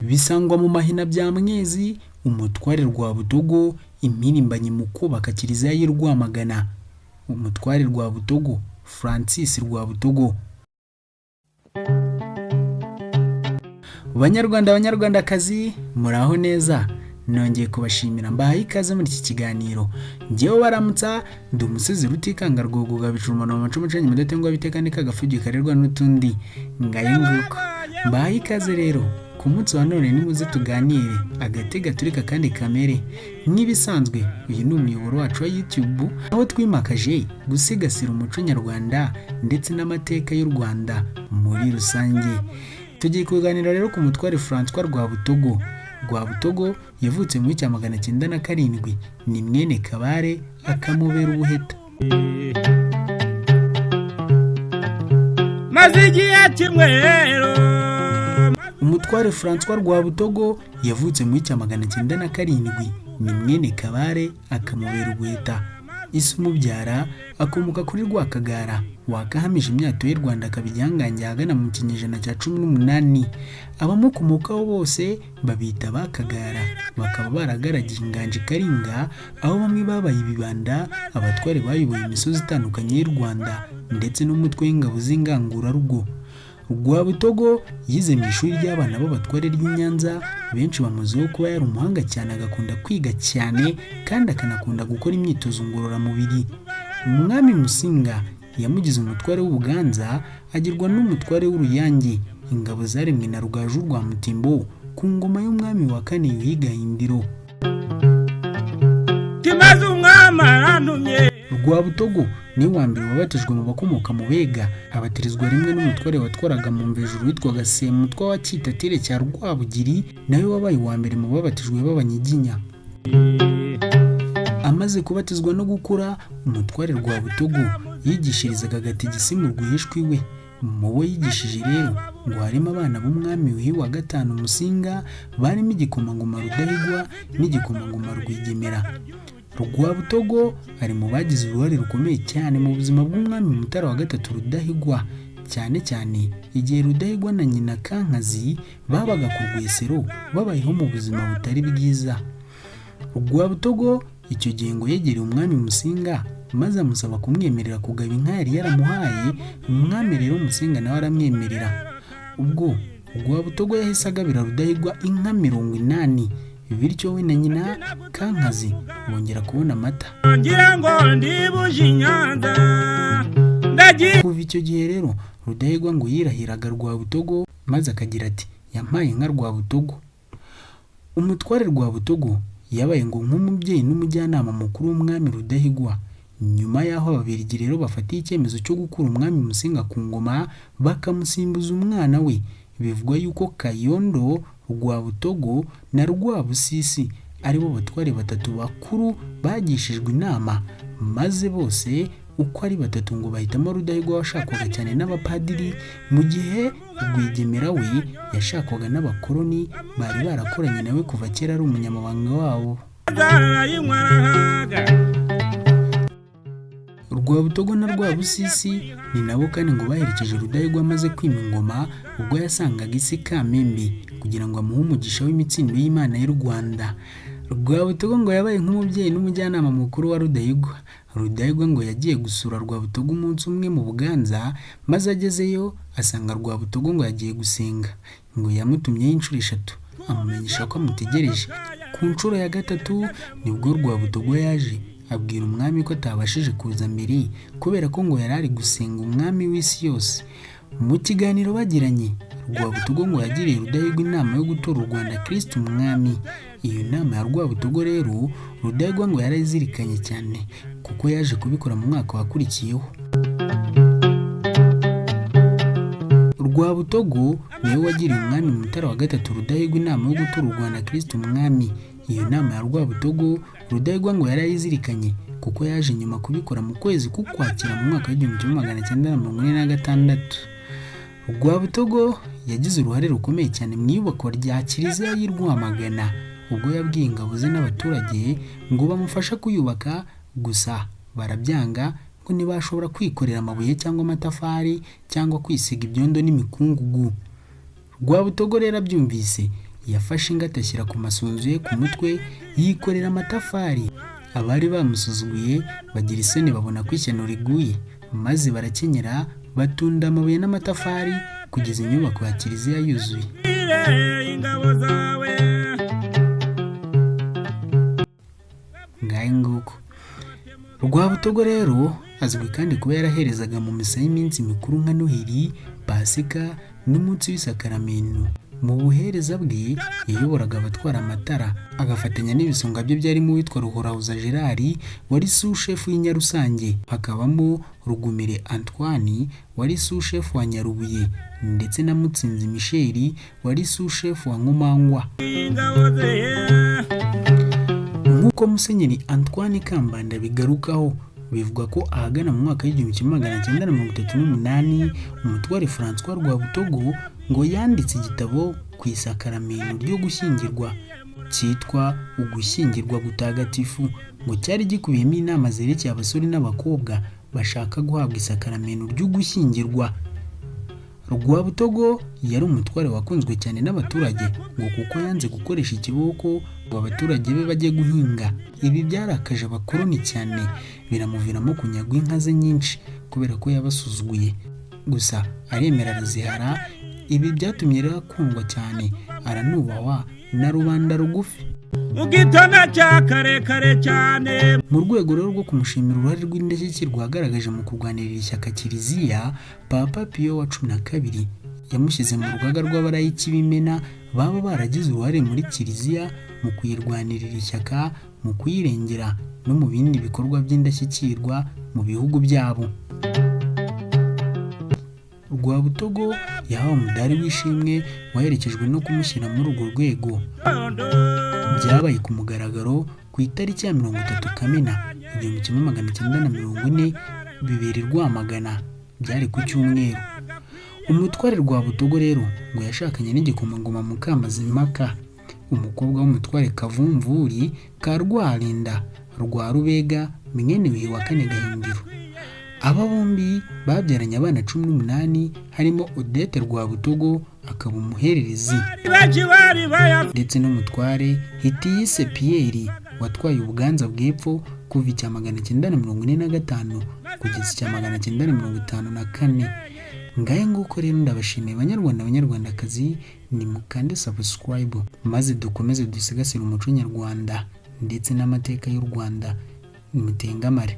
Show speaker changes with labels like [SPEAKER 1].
[SPEAKER 1] Bisangwa mu mahina bya Mwezi, umutware Rwabutogo, impirimbanyi mu kubaka kiliziya y'i Rwamagana, umutware Rwabutogo, Francis Rwabutogo. Banyarwanda, banyarwandakazi, muraho neza? Nongeye kubashimira, mbahaye ikaze muri iki kiganiro. Ngewe baramutsa ndi umusizi Rutikanga Rwogoga Bicumano amacumu acanye mudatengwa biteka ni kagafugi karerwa n'utundi. Ngayo nguko, mbahaye ikaze rero ku munsi wa none. Nimuze tuganire agati gaturika kandi kamere nk'ibisanzwe. Uyu ni umuyoboro wacu wa YouTube, aho twimakaje gusigasira umuco nyarwanda ndetse n'amateka y'u Rwanda muri rusange. Tugiye kuganira rero ku mutware Francois Rwabutogo. Rwabutogo yavutse muri 1907, ni mwene Kabare akamubera ubuheta.
[SPEAKER 2] Maze igihe kimwe rero.
[SPEAKER 1] Umutware Francois Rwabutogo yavutse muri 1907, ni mwene Kabare akamubera ubuheta. Ise umubyara akomoka kuri Rwakagara wakahamije imyato y'u Rwanda, akaba igihangange ahagana mu kinyejana cya 18. Abamukomokaho bose babita Bakagara, bakaba baragaragiye inganji Karinga, aho bamwe babaye ibibanda, abatware bayoboye imisozi itandukanye y'u Rwanda ndetse n'umutwe w'ingabo z'ingangurarugo. Rwabutogo yize mu ishuri ry'abana b'abatware ry'i Nyanza. Benshi bamuziho kuba yari umuhanga cyane, agakunda kwiga cyane kandi akanakunda gukora imyitozo ngororamubiri. Umwami Musinga yamugize umutware w'Ubuganza, agirwa n'umutware w'Uruyange, ingabo zaremwe na Rugaju rwa Mutimbo ku ngoma y'umwami wa kane Yuhi Gahindiro.
[SPEAKER 2] Kimaze umwami arantumye.
[SPEAKER 1] Rwabutogo ni wa mbere wabatijwe mu bakomoka mu Bega, abatirizwa rimwe n'umutware watwaraga mu Mvejuru witwaga Semutwa wa Cyitatire cya Rwabugiri, nawe wabaye uwa mbere mu babatijwe b'Abanyiginya. Amaze kubatizwa no gukura, umutware Rwabutogo yigishirizaga gatigisimu rwihishwa iwe. Mu bo yigishije rero ngo harimo abana b'umwami Yuhi wa gatanu Musinga, barimo igikomangoma Rudahigwa n'igikomangoma Rwigemera. Rwabutogo ari mu bagize uruhare rukomeye cyane mu buzima bw'umwami Mutara wa gatatu Rudahigwa, cyane cyane igihe Rudahigwa na nyina Kankazi babaga ku Rwesero, babayeho mu buzima butari bwiza. Rwabutogo icyo gihe ngo yegereye umwami Musinga maze amusaba kumwemerera kugaba inka yari yaramuhaye. Umwami rero Musinga nawe aramwemerera. Ubwo Rwabutogo yahise agabira Rudahigwa inka 80, bityo we na nyina Kankazi bongera kubona amata.
[SPEAKER 2] Ngira ngo ndibuje i Nyanza ndagiye.
[SPEAKER 1] Kuva icyo gihe rero Rudahigwa ngo yirahiraga Rwabutogo, maze akagira ati: "Yampaye inka Rwabutogo." Umutware Rwabutogo yabaye ngo nk'umubyeyi n'umujyanama mukuru w'umwami Rudahigwa. Nyuma y'aho Ababiligi rero bafatiye icyemezo cyo gukura umwami Musinga ku ngoma bakamusimbuza umwana we, bivugwa yuko Kayondo, Rwabutogo na Rwabusisi aribo batware batatu bakuru bagishijwe inama, maze bose uko ari batatu ngo bahitamo Rudahigwa washakwaga cyane n'abapadiri, mu gihe Rwigemera we yashakwaga n'abakoloni bari barakoranye nawe kuva kera ari umunyamabanga wabo.
[SPEAKER 2] Arayinywa arahaga.
[SPEAKER 1] Rwabutogo na Rwabusisi ni nabo kandi ngo baherekeje Rudahigwa amaze kwima ingoma, ubwo yasangaga isi Kamembe kugira ngo amuhe umugisha w'imitsindo y'Imana y'u Rwanda. Rwabutogo ngo yabaye nk'umubyeyi n'umujyanama mukuru wa Rudahigwa. Rudahigwa ngo yagiye gusura Rwabutogo umunsi umwe mu Buganza, maze agezeyo asanga Rwabutogo ngo yagiye gusenga. Ngo yamutumyeho inshuro eshatu amumenyesha ko amutegereje. Ku nshuro ya gatatu nibwo Rwabutogo yaje abwira umwami ko atabashije kuza mbere kubera ko ngo yari ari gusenga umwami w'isi yose. Mu kiganiro bagiranye, Rwabutogo ngo yagiriye Rudahigwa inama yo gutora u Rwanda Kristo umwami. Iyo nama ya Rwabutogo rero Rudahigwa ngo yarayizirikanye cyane, kuko yaje kubikora mu mwaka wakurikiyeho. Rwabutogo niwe wagiriye umwami Mutara wa gatatu Rudahigwa inama yo gutora u Rwanda Kristo umwami. Iyo nama ya Rwabutogo Rudahigwa ngo yarayizirikanye, kuko yaje nyuma kubikora mu kwezi k'Ukwakira mu mwaka w'1946. Rwabutogo yagize uruhare rukomeye cyane mu iyubakwa rya kiliziya y'i Rwamagana, ubwo yabwiye ingabo ze n'abaturage ngo bamufashe kuyubaka, gusa barabyanga ngo ntibashobora kwikorera amabuye cyangwa amatafari cyangwa kwisiga ibyondo n'imikungugu. Rwabutogo rero abyumvise Yafashe ingata ashyira ku masunzu ye ku mutwe, yikorera amatafari. Abari bamusuzuguye bagira isoni, babona ko ishyano riguye, maze barakenyera batunda amabuye n'amatafari kugeza inyubako ya kiliziya yuzuye.
[SPEAKER 2] Ingabo zawe.
[SPEAKER 1] Ngahe nguko. Rwabutogo rero azwi kandi kuba yaraherezaga mu misa y'iminsi mikuru nka Noheli, Pasika n'umunsi w'Isakaramento. Mu buhereza bwe yayoboraga abatwara amatara, agafatanya n'ibisonga bye byarimo uwitwa Ruhorahoza Gerard wari sushefu y'Inyarusange, hakabamo Rugumire Antoine wari sushefu wa Nyarubuye, ndetse na Mutsinzi Michel wari sushefu wa Nkomangwa.
[SPEAKER 2] Ingabo ze.
[SPEAKER 1] Nk'uko Musenyeri Antoine Kambanda bigarukaho, bivugwa ko ahagana mu mwaka w'1938 umutware François Rwabutogo ngo yanditse igitabo ku isakaramento ryo gushyingirwa cyitwa Ugushyingirwa Gutagatifu, ngo cyari gikubiyemo inama zerekeye abasore n'abakobwa bashaka guhabwa isakaramento ry'ugushyingirwa. Rwabutogo yari umutware wakunzwe cyane n'abaturage ngo kuko yanze gukoresha ikiboko ngo abaturage be bajye guhinga. Ibi byarakaje abakoloni cyane, biramuviramo kunyagwa inka ze nyinshi kubera ko yabasuzuguye. Gusa aremera arazihara. Ibi byatumye rero akundwa cyane, aranubahwa na rubanda rugufi.
[SPEAKER 2] Mu gitondo cya kare kare cyane.
[SPEAKER 1] Mu rwego rero rwo kumushimira uruhare rw'indashyikirwa yagaragaje mu kurwanirira ishyaka kiliziya, Papa Piyo wa 12 yamushyize mu rugaga rw'abarayiki b'imena baba baragize uruhare muri kiliziya mu kuyirwanirira ishyaka, mu kuyirengera no mu bindi bikorwa by'indashyikirwa mu bihugu byabo. Rwabutogo yahawe umudari w'ishimwe waherekejwe no kumushyira muri urwo rwego. Byabaye ku mugaragaro ku itariki ya 30 Kamena 1940, bibera i Rwamagana, byari ku cyumweru. Umutware Rwabutogo rero ngo yashakanye n'igikomangoma Mukamazimpaka, umukobwa w'umutware Kavumvuri ka Rwarinda rwa Rubega, mwene Yuhi wa kane Gahindiro. Aba bombi babyaranye abana 18, harimo Odette Rwabutogo akaba umuhererezi,
[SPEAKER 2] Benshi bari bayafite.
[SPEAKER 1] ndetse n'umutware Hitiyise Pierre watwaye Ubuganza bw'Epfo kuva icya 945 kugeza icya 954. Ngahe nguko rero, ndabashimiye banyarwanda, banyarwandakazi, nimukande subscribe maze dukomeze dusigasire umuco nyarwanda ndetse n'amateka y'u Rwanda. Nimutengamare.